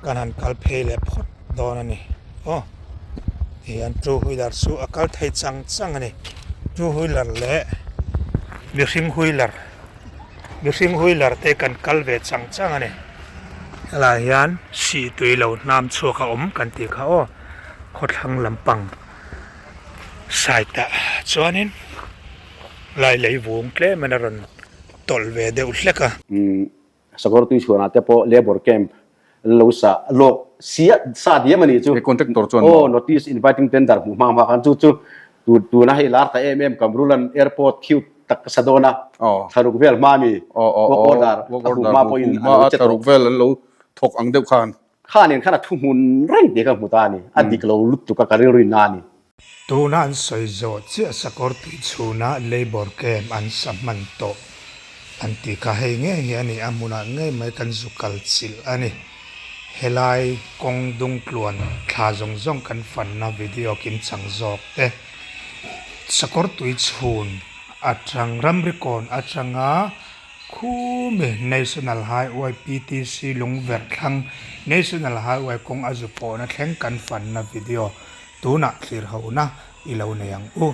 Kan han kal phei leh phawt dawn a ni aw tihian two wheeler chu a kal thei chang chang a ni two wheeler leh mihring wheeler mihring wheeler te kan kal ve chang chang a ni helaiah hian sih tui lo hnam chhuak a awm kan tih kha aw khawthlang lampang side ah chuanin lai lei vung tlem in a rawn tawlh ve deuh hlek a. Sakawr tui chhuanah te pawh labour camp an lo sa lawk sia sa diam a nih chu. He contractor chuan maw? Aw, notice inviting tender hmuh hma hma khan chu chu tu tuna hei lar ta em em Kamrulan airport khiu tak ka sa dawn a, thlaruk vel hma mi work order a hmuh hma pawhin an lo che tawh. Thlaruk vel an lo thawk ang deuh khan. Khanin khan a thu hmun reng tih ka hmu ta a ni, a dik lo lutuk a ka rilru in a ni. Tuna an sawi zawh chiah sakawr tih chhunah Labour Camp an sa hman tawh an tih kha hei ngei hi a ni, a hmunah ngei mai kan zu kal chilh a ni. Helai kawng dung tluan thla zawng zawng kan fanna video kim chang zawk te sakawr tui chhun atang ramri kawn atanga Khumi National Highway PTC lungverh thlang National Highway kawng a zu pawhna thleng kan fanna video tunah thlir hona i lo nei ang u.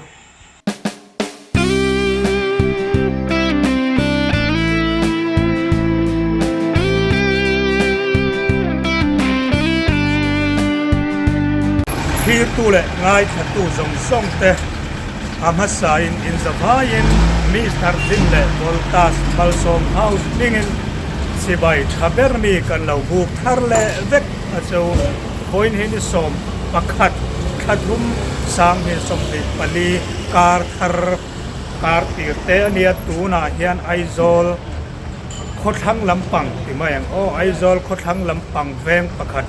Thlirtu leh ngaithlatu zawng zawng te a hmasain inzavaiin Mister Jim leh Voltas Malsawm House hmingin chibai tha ber mi kan lo buk thar leh vek a chu. Vawiin hi ni 11 thla thum 2024 kar thar kar tir te a nia tunah hian Aizawl khawthlang lampang ti mai ang aw Aizawl khawthlang lampang veng pakhat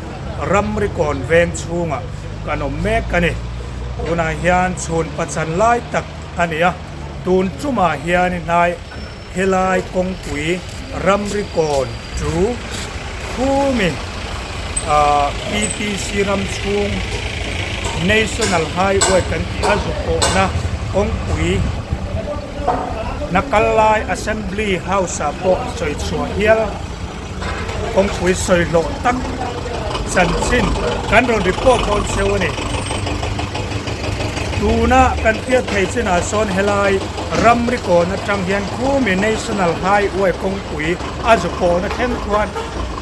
ramri kawn veng chhungah kan awm mek a ni tunah hian chhun pachan lai tak a ni a tun tumah hian hnai Helai kawngpui ramri kawn chu khumi PTC ram chhung National Highway kan tih a zu pawhna kawngpui na kal lai Assembly House ah pawh sawi chhuah hial kawngpui sawi hlawh tak chanchin kan rawn report dawn cheu a ni. Tuna kan hriat thei chinah sawn helai ramri kawn atang hian khumi National Highway kawngpui a zu pawhna thleng khuan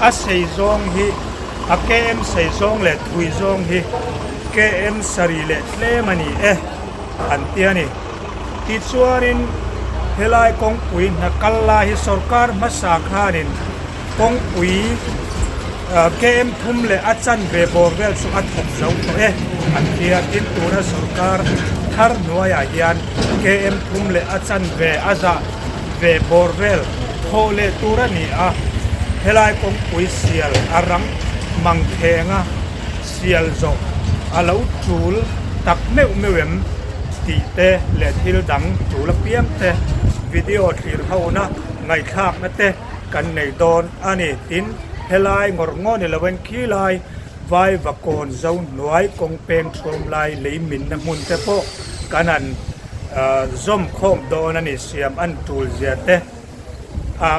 a sei zawng hi a km sei zawng leh thui zawng hi km sarih leh tlem a ni e an ti a ni. Tichuanin helai kawngpui hna kal lai hi sorkar hmasa khanin kawngpui km thum leh a chanve bawr vel chu a thawk zo tawh e an ti a, tin tuna sorkar thar hnuaiah hian km thum leh a chanve a zah ve bawr vel thawh leh tur a ni a, helai kawngpui sial a rang mang theng a. Sial zawh a lo tul tak meuh meuh em tih te leh thil dang tul apiang te video thlir hona ngaihthlakna te kan nei dawn a ni. Tin, helai ngawr ngaw ni loin khilai vai vakawn zo hnuai kawng peng thuam lai lei minna hmun te pawh kan han zawm khawm dawn a ni. Siam an tul zia te. A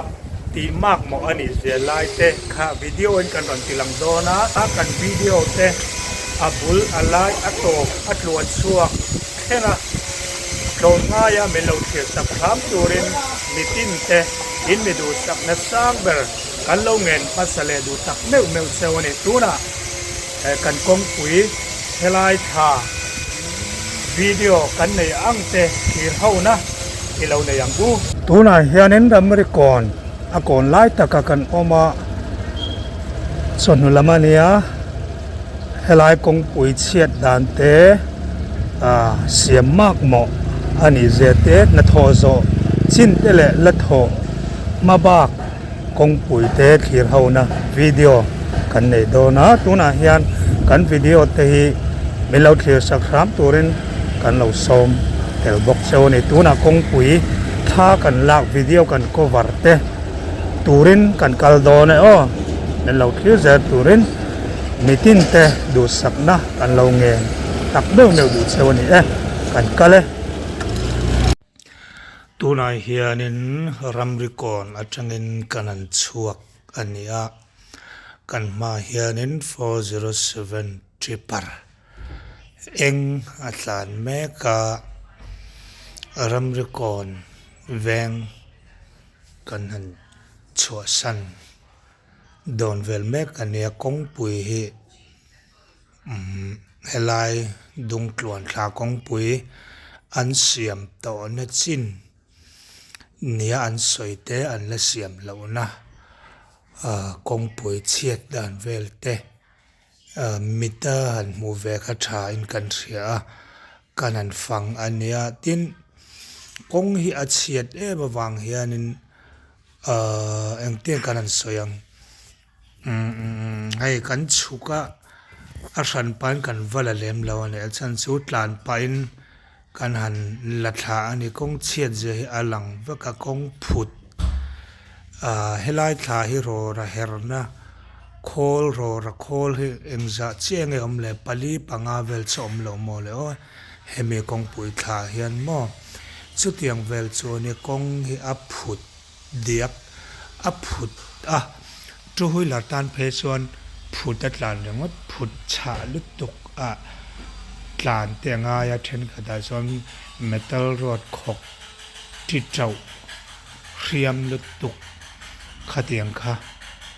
tih mak mawh a nih zia lai te kha video in kan rawn ti lang dawn a, kan video te a bul a lai a tawp a tluan chhuak thleng a, tlawm ngaia min lo thlir sak hram turin mitin te in mi duhsakna sang ber kan lo ngen hmasa leh duh tak meuh meuh cheu a ni. Tunah kan kawngpui helai tha video kan nei ang te thlir hona i lo nei ang u. Tunah hianin ramri kawn a kawn lai taka kan awm a, chawhnu lam a nia, helai kawngpui chhiat dan te ah siam mak mawh a nih zia te hnathawh zawh chin te leh la thawh hma bak kawngpui te thlir hona video kan nei dawn a, tunah hian kan video te hi min lo thlir sak hram turin kan lo sawm tel bawk cheu a ni. Tunah kawngpui thla kan lak video kan cover te turin kan kal dawn e aw, min lo thlir zel turin mitin te duhsakna kan lo ngen tak meuh meuh duh cheu a ni e, kan kal e. Tunah hianin ramri kawn atangin kan an chhuak a ni a. Kan hmaah hianin 407 tripper eng a tlan mek a, ramri kawn veng kan han chhuahsan dawn vel mek a nia kawngpui hi umm helai dungtluan thla kawngpui an siam tawhna chin. Nia an sawi te an la siam lohna ah kawngpui chhiat dan vel te ah mita han hmuh ve kha tha in kan hria a kan han fang a nia tin kawng hi a chhiat em avang hianin ah engtin kan han sawi ang. Hei kan chhuk a a hran pahin kan va la lem lo a ni a chhan chu tlan pahin kan han la thla a ni kawng chhiat zia hi a lang vek a kawng phut ah helai thla hi rawra herna khawl rawra khawl hi engzah chiah nge awm le pali panga vel chu a awm lo maw le aw hemi kawngpui thla ah hian maw chutiang vel chu a nia kawng hi a phut. Diak a phut a, two wheeler tan phei chuan phut a tlan ringawt, phut chhah lutuk a tlan te a ngai a, thenkhatah chuan metal road khawk ti tauh hriam lutuk khatiang kha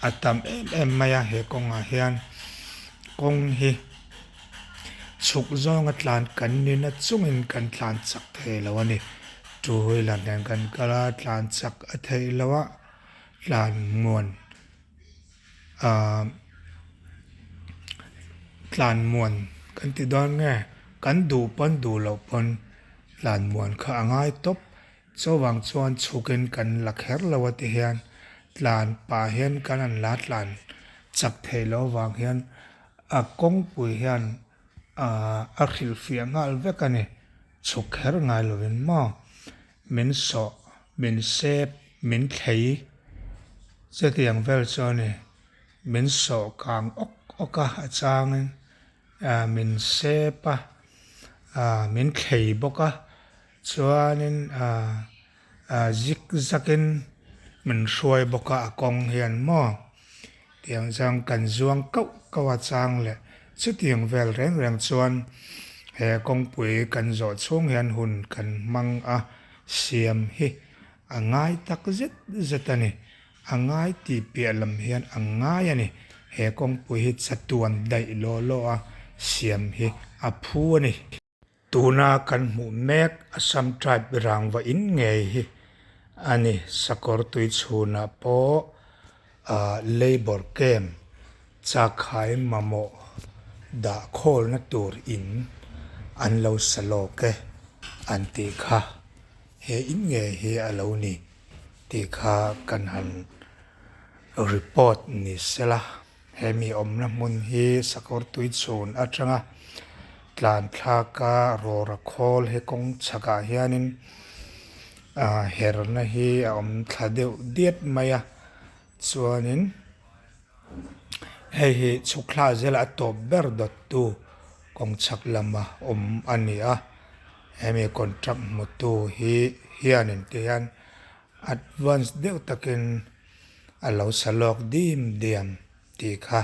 a tam em em mai a he kawngah hian kawng hi chhuk zawnga tlan kan ni na chungin kan tlan chak thei lo a ni. Two wheeler nen kan kal a tlan chak a theih loh a tlan muan ahh tlan muan kan ti dawn nge kan duh pawn duh loh pawn tlan muan kha a ngai tawp chuvang chuan chhukin kan la kher lo a ti hian tlan pah hian kan han la tlan chak theih loh avang hian a kawngpui hian ahh a hrilhfiah nghal vek a ni. Chhuk kher ngai lovin maw min sawh, min sep, min thlei chutiang vel chu a ni. Min sawh kang awk awk a, a changin ah min sep a, ah min thlei bawk a, chuanin ah ah zik zakin min hruai bawk a a kawng hian maw. Tiang chuan kan zuang kauh kauh a chang leh chutiang vel reng reng chuan he kawngpui kan zawh chhung hian hun kan hmang a siam hi a ngai tak zet zet a ni. A ngai tih piah lam hian a ngai a ni. He kawngpui hi chatuan daih law law a siam hi a phu a ni. Tuna kan hmuh mek Assam tribe rangva in ngei hi a ni. Sakawr tui chhunah pawh ah labour camp chakhai mamawh dah khawlna tur in an lo sa lawk e an tih kha. He in ngei hi a lo ni tih kha kan han report ni sela. Hemi awmna hmun hi sakawr tui chhun atanga tlan thlak a rawra khawl he kawng chhakah hianin ah herna hi a awm thla deuh diat mai a chuanin hei hi chhuk thla zela a tawp ber dawttu kawng chhak lama awm a ni a hemi contract hmutu hi hianin ti hian advance deuh takin. A lo sa lawk dim diam tih kha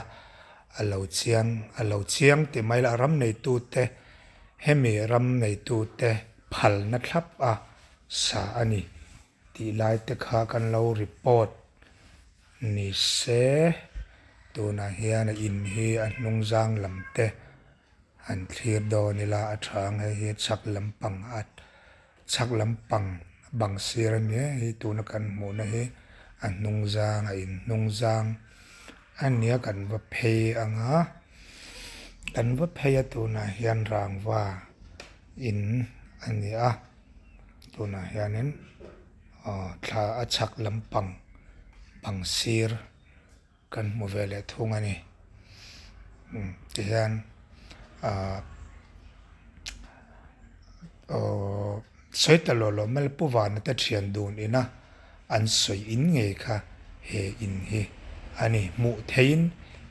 a lo chiang a lo chiang tih mai lah ram neitute hemi ram neitute phalna thlap a sa a ni tih lai te kha kan lo report ni se tunah hian a in hi a hnung zang lam te han thlir dawn ila a tha ang hei hi chhak lampang a chhak lampang bang sir a nia hei tuna kan hmuhna hi a hnung zang a in hnung zang a nia kan va phei ang a kan va phei a tunah hian rangva in a ni a tunah hianin aw thla a chhak lampang bang sir. Kan hmu ve leh thung a ni. Tihian ahh aww sawi ta lawh lawh mai Pu Vana te thian dun ina an sawi in ngei kha he in hi a ni. Hmuh theihin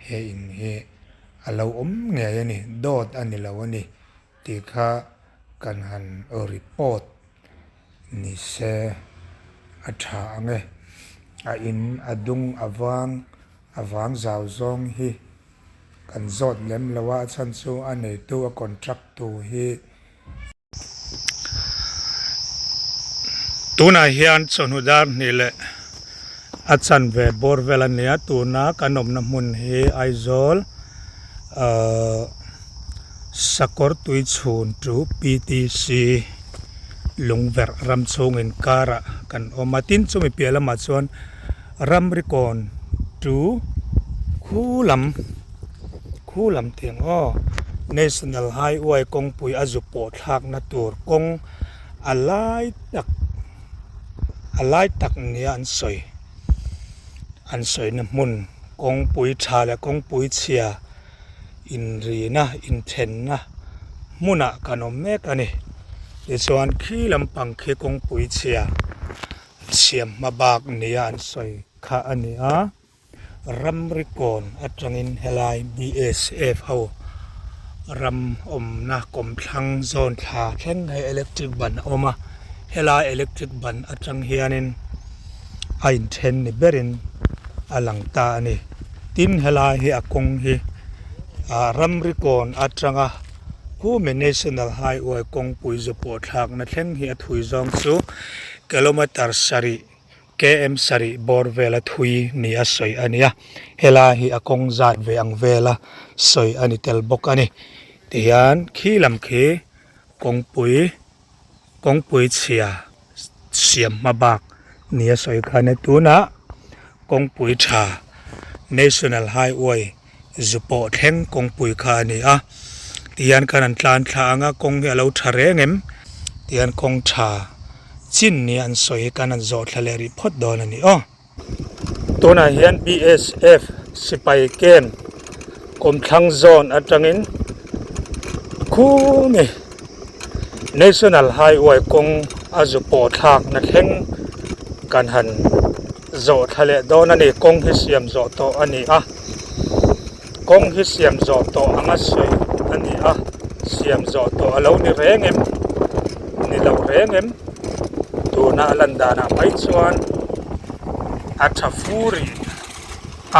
he in hi a lo awm ngei a ni. Dawt a ni lo a ni tih kha kan han report Ni se a tha ang e. A in a dung a vang. A vang zau zawng hi kan zawt lem lo a, a chhan chu a neitu a contract tu hi. Tunah hian chawhnu dar hnih leh a chanve bawr vel a nia, tuna kan awmna hmun hi Aizawl ahh Sakawr Tuichhun chu PTC Lungverh ram chhung inkarah kan awm a, tin chumi piah lamah chuan Ramrikawn chu khu lam. Khu lam tiang aw, National Highway kawngpui a zu pawh thlakna tur kawng a lai tak a lai tak nia an sawi an sawina hmun kawngpui tha leh kawngpui chhia inrina inthenna hmunah kan awm mek a ni. Tichuan khi lampang khi kawngpui chhia siam hma bak nia an sawi kha a ni a. Ramrikawn atangin helai BSF ho ram awmna kawmthlang zawn thla thleng hei electric ban a awm a, helai electric ban atang hianin a inthen ni berin a lang ta a ni. Tin helai hi a kawng hi ah ramrikawn atanga Phume National Highway kawngpui zu pawh thlakna thleng hi a thui zawng chu kilometer sarih KM sarih bawr vela thui ni a sawi a ni a, helai hi a kawng zat ve ang vela sawi a ni tel bawk a ni. Tihian khi lam khi kawngpui kawngpui chhia siam hma bak ni a sawi kha a ni. Tunah kawngpui tha National Highway zu pawh thleng kawngpui kha a ni a, tihian khan an tlan thla ang a kawng hi a lo tha reng em tihian kawng tha chin nia an sawi hi khan an zawh thla leh rih phawt dawn a ni aw. Tunah hian BSF sipai camp kawmthlang zone atangin khumi National Highway kawng a zu pawh thlakna thleng kan han. Zawh thla leh dawn a ni, kawng hi siam zawh tawh a ni a, kawng hi siam zawh tawh anga sawi a ni a, siam zawh tawh a lo ni reng em? Ni lo reng em? Tuna a lan danah mai chuan a tha fu rih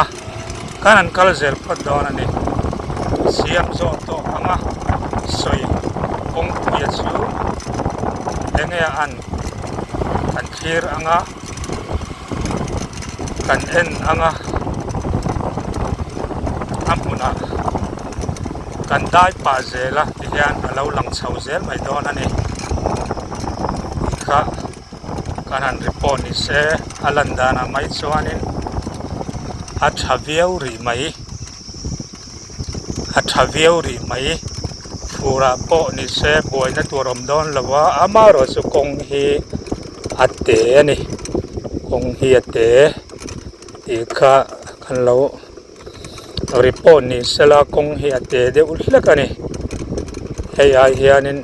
a, kan han kal zel phawt dawn a ni. Siam zawh tawh anga sawi kawngpuia chu enge a an kan thlir anga. Kan en ang a, a hmunah kan dai pah zel a tihian a lo lang chho zel mai dawn a ni tih kha kan han report ni se a lan danah mai chuanin a tha viau rih mai a tha viau rih mai furah pawh ni se buaina tur awm dawn lo a amaherawhchu kawng hi. A te a ni kawng hi a te tih kha kan lo report ni sela kawng hi a te deuh hlek a ni hei ai hianin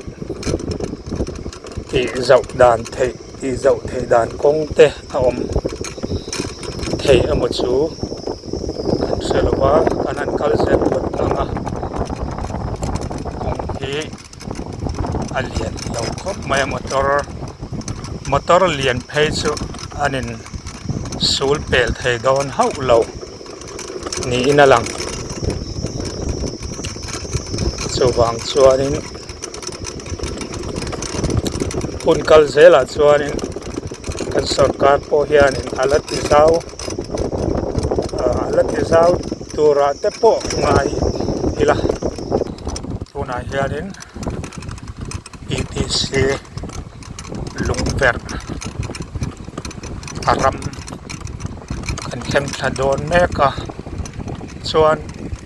tih zauh dan theih tih zauh theih dan kawng te a awm thei emaw chu kan hre lo va kan han kal zel phawt ang a kawng hi. A lian lo khawp mai a motor motor lian phei chu an in sul pel thei dawn hauh lo niin a lang chuvang chuanin hun kal zelah chuanin kan sorkar pawh hianin a la ti zau a la ti zau turah te pawh ngai ila. Tunah hianin etc lungverh a ram kan thleng thla dawn mek a chuan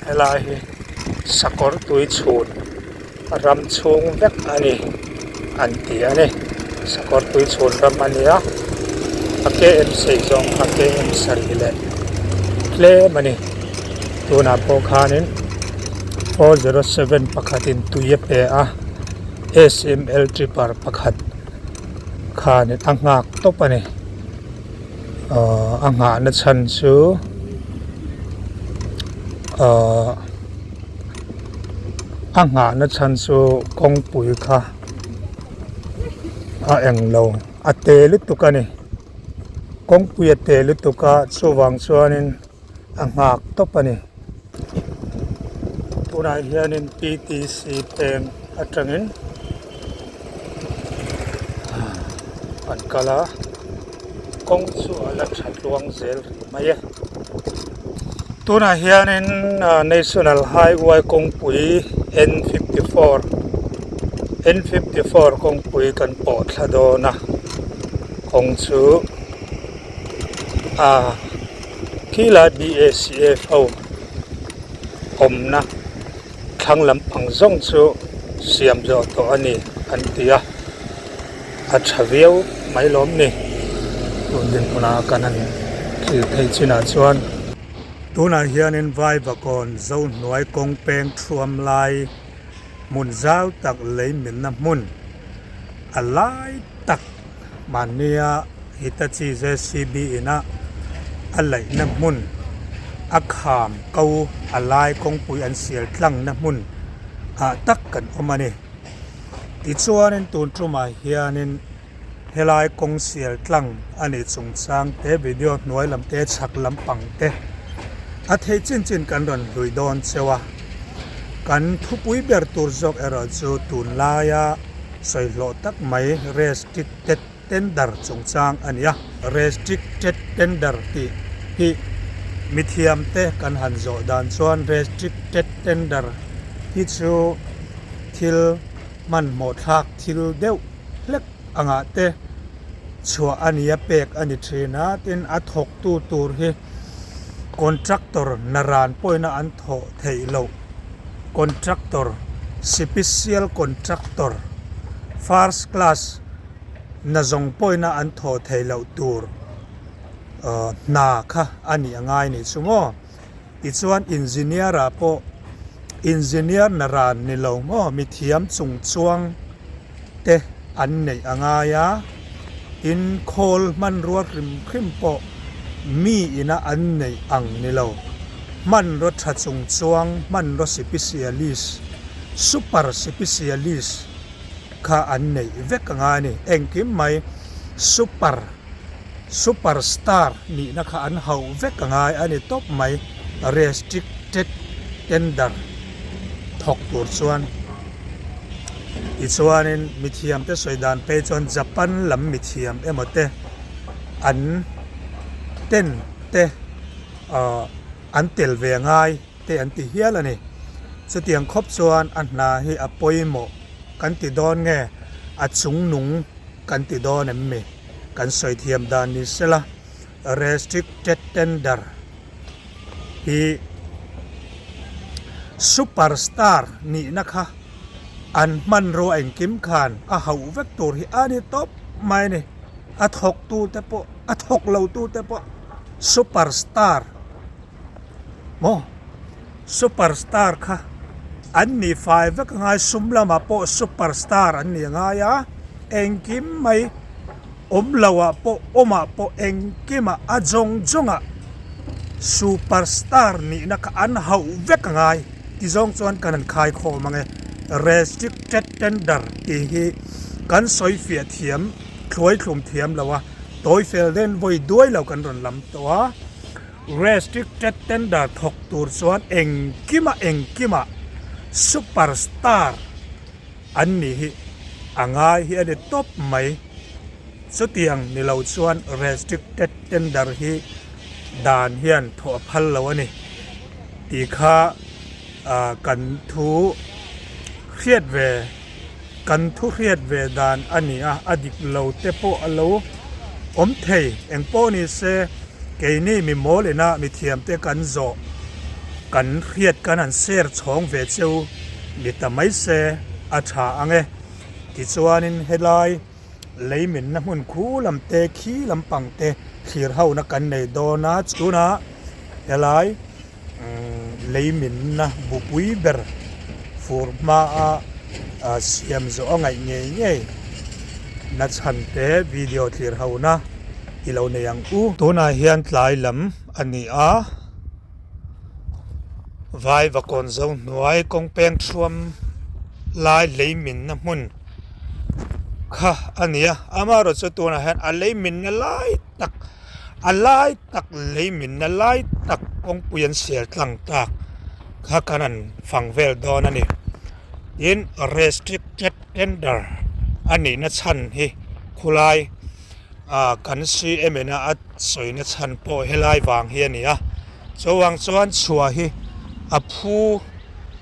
helai hi sakawr tui chhun ram chhung vek a ni an ti a ni sakawr tui chhun ram a ni a a km sei zawng kha km sarih leh tlem a ni tunah pawh khanin 407 pakhatin tui a pe a sml tripper pakhat khanin a nghak tawp a ni ahh a nghahna chhan chu ahh. A nghahna chhan chu kawngpui kha a eng lo a te lutuk a ni kawngpui a te lutuk a chuvang chuanin a nghak tawp a ni. Tunah hianin PTC peng atangin an kal a, kawng chu a la tha tluang zel rih mai e. Tunah hianin National Highway kawngpui N 54 N 54 kawngpui kan pawh thla dawn a, kawng chu a khilai BACF ho awmna thlang lampang zawng chu siam zawh tawh a ni an ti a a tha viau mai lawm ni tun dinhmunah kan han thlir theih chinah chuan. Tunah hianin Vaivakawn Zohnuai kawng peng thuam lai hmun zau tak lei minna hmun a lai tak Mahnia Hitachi JCB ina a laihna hmun a kham ko a lai kawngpui an sial tlangna hmun ah tak kan awm a ni. Tichuanin tun tumah hianin helai kawng sial tlang a nih chungchang te video hnuai lam te chhak lampang te a theih chin chin kan rawn hlui dawn cheu a. Kan thupui ber tur zawk erawh chu tunlaia Sawihlawh tak mai restricted tender chungchang a ni a. Restricted tender tih hi mithiamte kan han zawh dan chuan restricted tender hi chu thil hmanhmawh thlak thil deuh hlek angah te chhuah a nia pek a ni thin a, tin a thawktu tur hi contractor naran pawhin an thawh theih loh. Contractor, Sipisial Contractor, First Class hna zawng pawhina an thawh theih loh tur hna kha a nih a ngai nih chu maw? Tichuan Engineer ah pawh Engineer na ran ni lo maw mithiam chung chuang te an neih a ngai a, tin khawl hmanrua hrim hrim pawh mi ina an neih ang ni lo. Hmanraw tha chung chuang hmanraw sipisialis, super sipisialis, kha an neih vek a ngai a ni. Engkim mai super, super star nihna kha an hauh vek a ngai a ni tawp mai restricted tender thawk tur chuan. Tichuanin mithiamte sawi dan phei chuan Japan lam mithiam emaw te an ten te ahh an tel ve ngai te an ti hial a ni. Chutiang khawp chuan a hna hi a pawimawh kan ti dawn nge a chungnung kan ti dawn em mi? Kan sawi thiam dan ni sela restricted tender hi super star nihna kha an hmanrua engkim khan a hauh vek tur hi a ni tawp mai a ni. A thawk tu te pawh a thawk lo tu te pawh super star maw super star kha an ni fai vek a ngai sum lamah pawh super star an ni a ngai a engkim mai. Awm lo ah pawh awm ah pawh engkim ah a zawng zawng ah super star nihna kha an hauh vek a ngai ti zawng chuan kan han khai khawm ang e. Restricted tender tih hi kan sawi fiah thiam thluai thlum thiam lo a, tawi fel den vawi duai lo kan rawn lam tawh a. Restricted tender thawk tur chuan engkim ah engkim ah super star an nih hi a ngai hi a ni tawp mai. Chutiang ni lo chuan restricted tender hi dan hian thawh a phal lo a ni tih kha kan thu hriat ve kan thu hriat ve dan a ni a, a dik lo te pawh a lo awm thei. Engpawh ni se keini mi mawl ina mithiam te kan zawh kan hriat kan han share chhawng ve cheu ni ta mai se a tha ang e. Tichuanin helai lei minna hmun khu lam te khi lampang te thlir hona kan nei dawn a, tunah helai lei minna bupui ber fur hmaa siam zawh a ngaih ngei ngei na chhan te video thlir hona i lo nei ang u. Tunah hian tlai lam a ni a. Vaivakawn zo hnuai kawng peng thuam lai lei minna hmun kha a ni a amaherawhchu tunah hian a lei minna lai tak. A lai tak lei minna lai tak kawngpui an sial tlang tak kha kan han fang vel dawn a ni. Tin, restricted tender a nihna chhan hi khulai ah kan CM in a sawina chhan pawh helai vang hi a ni a. Chuvang chuan chhuah hi a phu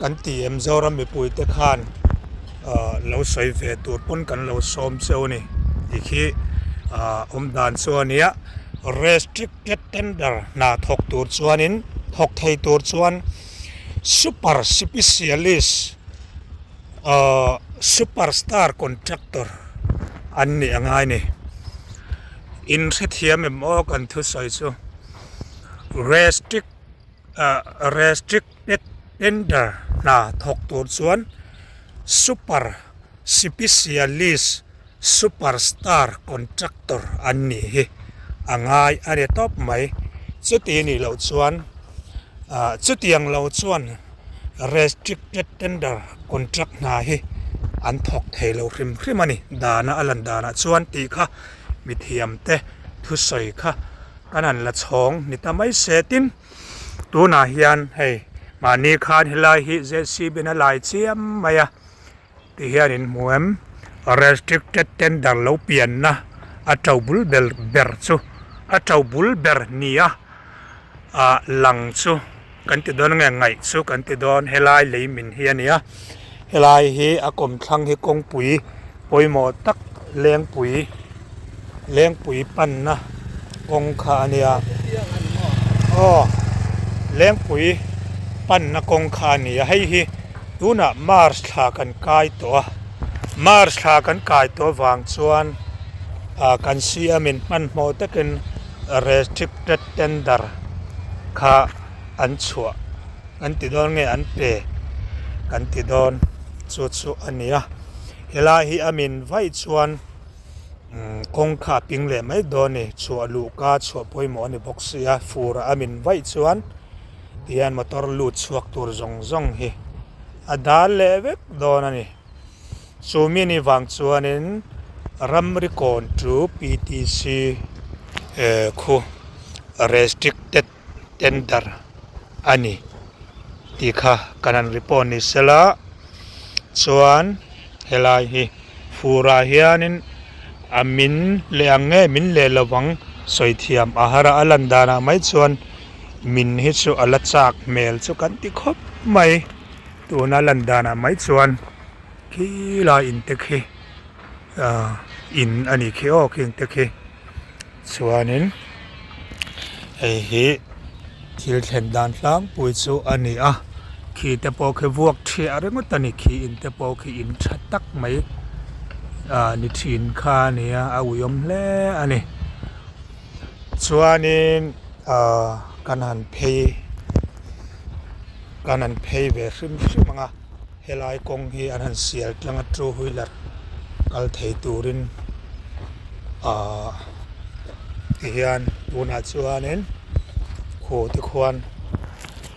kan ti em Zoram mipuite khan lo sawi ve tur pawn kan lo sawm cheu a ni tih khi awm dan chu a nia. Restricted tender hna thawk tur chuanin thawk thei tur chuan super specialist super star contractor an nih a ngai a ni. Inhrethiam em aw kan thusawi chu. Restrict ah restricted tender hna thawk tur chuan super specialist super star contractor an nih hi a ngai a ni tawp mai. Chuti nih loh chuan ah chutiang lo chuan restricted tender contract hna hi an thawk thei lo hrim hrim a ni. Dana a lan danah chuan tih kha mithiamte thusawi kha. Kan han la chhawng ni ta mai se tin tunah hian hei mahni khan helai hi JCB in a lai chiam mai a ti hian in hmu em restricted tender lo pianna a to bul ber ber chu a to bul ber nia ah lang chu kan ti dawn nge ngaih chu kan ti dawn helai lei min hi a ni a helai hi a kawmthlang hi kawngpui pawimawh tak lengpui lengpui panna kawng kha a nia aw lengpui panna kawng kha a ni a hei hi tunah march thla kan kai tawh a march thla kan kai tawh avang chuan ah kan siam in hmanhmawh takin restricted tender kha an chhuah an ti dawn nge an pe kan ti dawn chu chu a ni a helai hi a min vaih chuan umm kawng kha a ping leh mai dawn a ni chhuah luh ka chhuah pawimawh a ni bawk sia fur a min vaih chuan tihian motor lut chhuak tur zawng zawng hi a dal leh vek dawn a ni. Chu mi ni vang chuanin ramri kawn chu PTC khu restricted tender a ni tih kha kan han report ni sela chuan helai hi furah hianin a min leh ang nge min leh lovang sawi thiam a har a a lan danah mai chuan min hi chu a la chak hmel chu kan ti khawp mai. Tuna lan danah mai chuan khi lai in te khi ah in a nih khi aw khing te khi chuanin hei hi thil thlen dan tlangpui chu a ni a khi te pawh khi vuak thiah ringawt a ni khi in te pawh khi in tha tak mai ah ni thin kha a ni a a uiawm hle a ni chuanin ah kan han phei. Kan han phei ve hrim hrim ang a, helai kawng hi an han sial tlang a two wheeler kal thei turin ahh tihian tunah chuanin khu tikhuan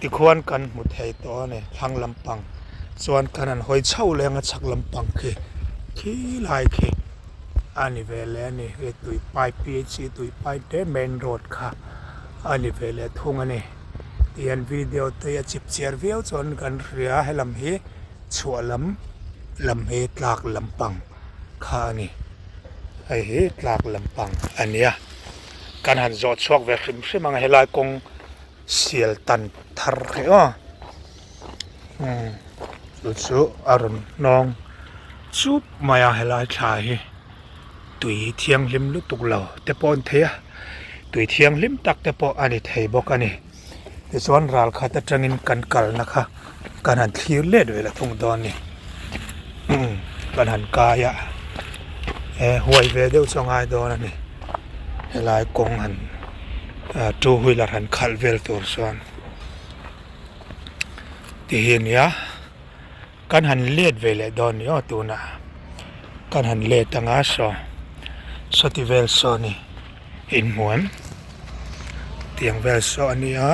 tikhuan kan hmu thei tawh a ni thlang lampang chuan kan han hawi chho leh ang a chhak lampang khi khilai khi a ni ve leh a ni hei tui pipe PHC tui pipe te main road kha a ni ve leh thung a ni. Tihian video te a chip chiar viau chuan kan hria helam hi chhuah lam lam hi tlak lampang kha a ni hei hi tlak lampang a nia kan han zawh chhuak ve hrim hrim ang helai kawng sial tan thar hreh aw umm chu chu a rawn hnawng chup mai a helai thla hi. Tui thianghlim lutuk lo te pawh a ni thei a, tui thianghlim tak te pawh a ni thei bawk a ni. Tichuan ral khat atangin kan kalna kha kan han thlir let ve la thung dawn a ni. Umm kan han kai a, he huai ve deuh chu a ngai dawn a ni. Helai kawng han ah two wheeler han khalh vel tur chuan ti hi a nia. Kan han let ve leh dawn ni aw tunah kan han let anga saw sawti vel saw ni inhmu em tiang vel saw a nia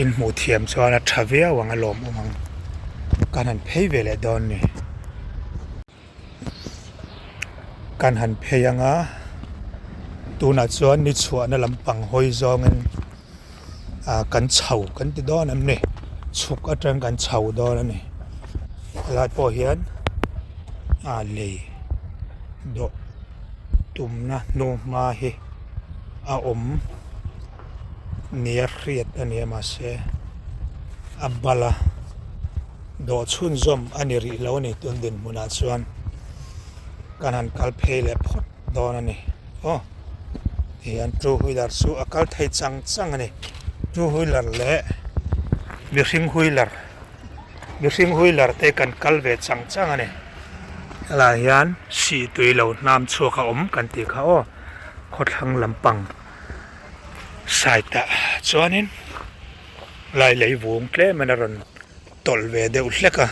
inhmuh thiam chuan a tha viau ang a lawmawm ang kan han phei ve leh dawn ni. Kan han phei anga. Tunah chuan ni chhuahna lampang hawi zawngin ah kan chho kan ti dawn em ni? Chhuk atang kan chho dawn a ni. Helai pawh hian ah lei dawh tumna hnuhma hi a awm nia hriat a ni a mahse a bal a dawh chhunzawm a ni rih lo a ni tun dinhmunah chuan kan han kal phei leh phawt dawn a ni aw tihian two wheeler chu a kal thei chang chang a ni two wheeler leh mihring wheeler mihring wheeler te kan kal ve chang chang a ni helaiah hian sih tui lo hnam chhuak a awm kan tih kha aw khawthlang lampang side ah chuanin lai lei vung tlem in a rawn tawlh ve deuh hlek a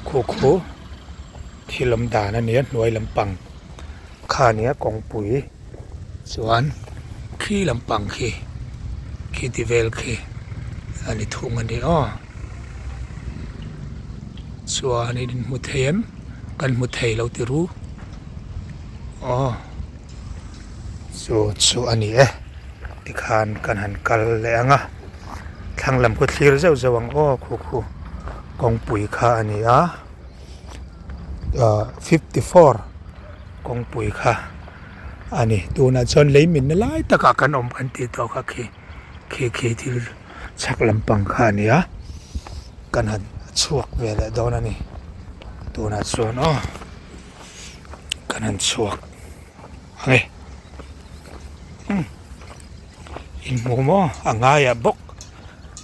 khu khu thil awm dan a nia hnuai lampang kha a nia kawngpui chuan khi lampang khi khi ti vel khi a ni thung a ni aw chuanin in hmu thei em kan hmu thei lo ti ru aw. Chu chu a ni e tikhan kan han kal leh ang a thlang lam khu thlir zeuh zeuh ang aw khu khu kawngpui kha a ni a ahh 54 kawngpui kha a ni tunah chuan lei minna lai takah kan awm kan tih tawh kha khi khi khi thil chhak lampang kha a ni a kan han chhuak ve leh dawn a ni tunah chuan aw. Kan han chhuak ang e umm inhmuh maw a ngaiah bawk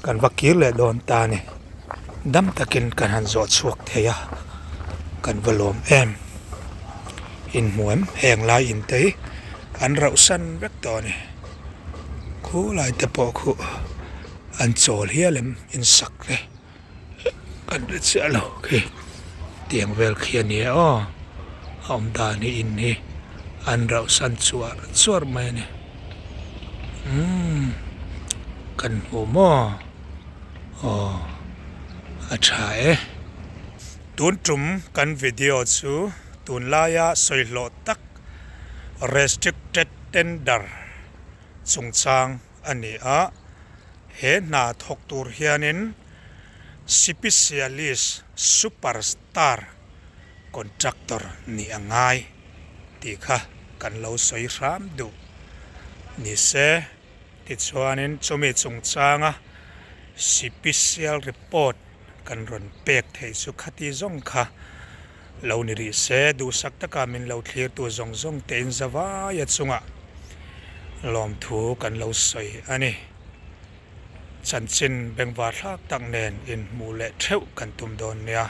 kan va kir leh dawn ta a ni dam takin kan han zawh chhuak thei a kan va lawm em inhmuh em heng lai in te hi an rauh san vek tawh a ni khulai te pawh khu an chawl hial em insak te. Kan hre chiah lo khi tiang vel khi a ni e aw a awm dan hi in hi an rauh san chuar chuar mai a ni umm kan hmu maw aw a tha e. Tun tum kan video chu tunlaia sawihlawh tak restricted tender chungchang a ni a. He hna thawk tur hianin sipisialist super star contractor nih a ngai tih kha kan lo sawi hram duh ni se. Tichuanin chumi chungchanga sipisial report kan rawn pek theih chu khati zawng kha Lo ni rih se, duhsak taka min lo thlirtu zawng zawng tein zavaia chungah lawmthu kan lo sawi a ni. Chanchin bengvar thlak tak nen inhmuh leh theuh kan tum dawn nia.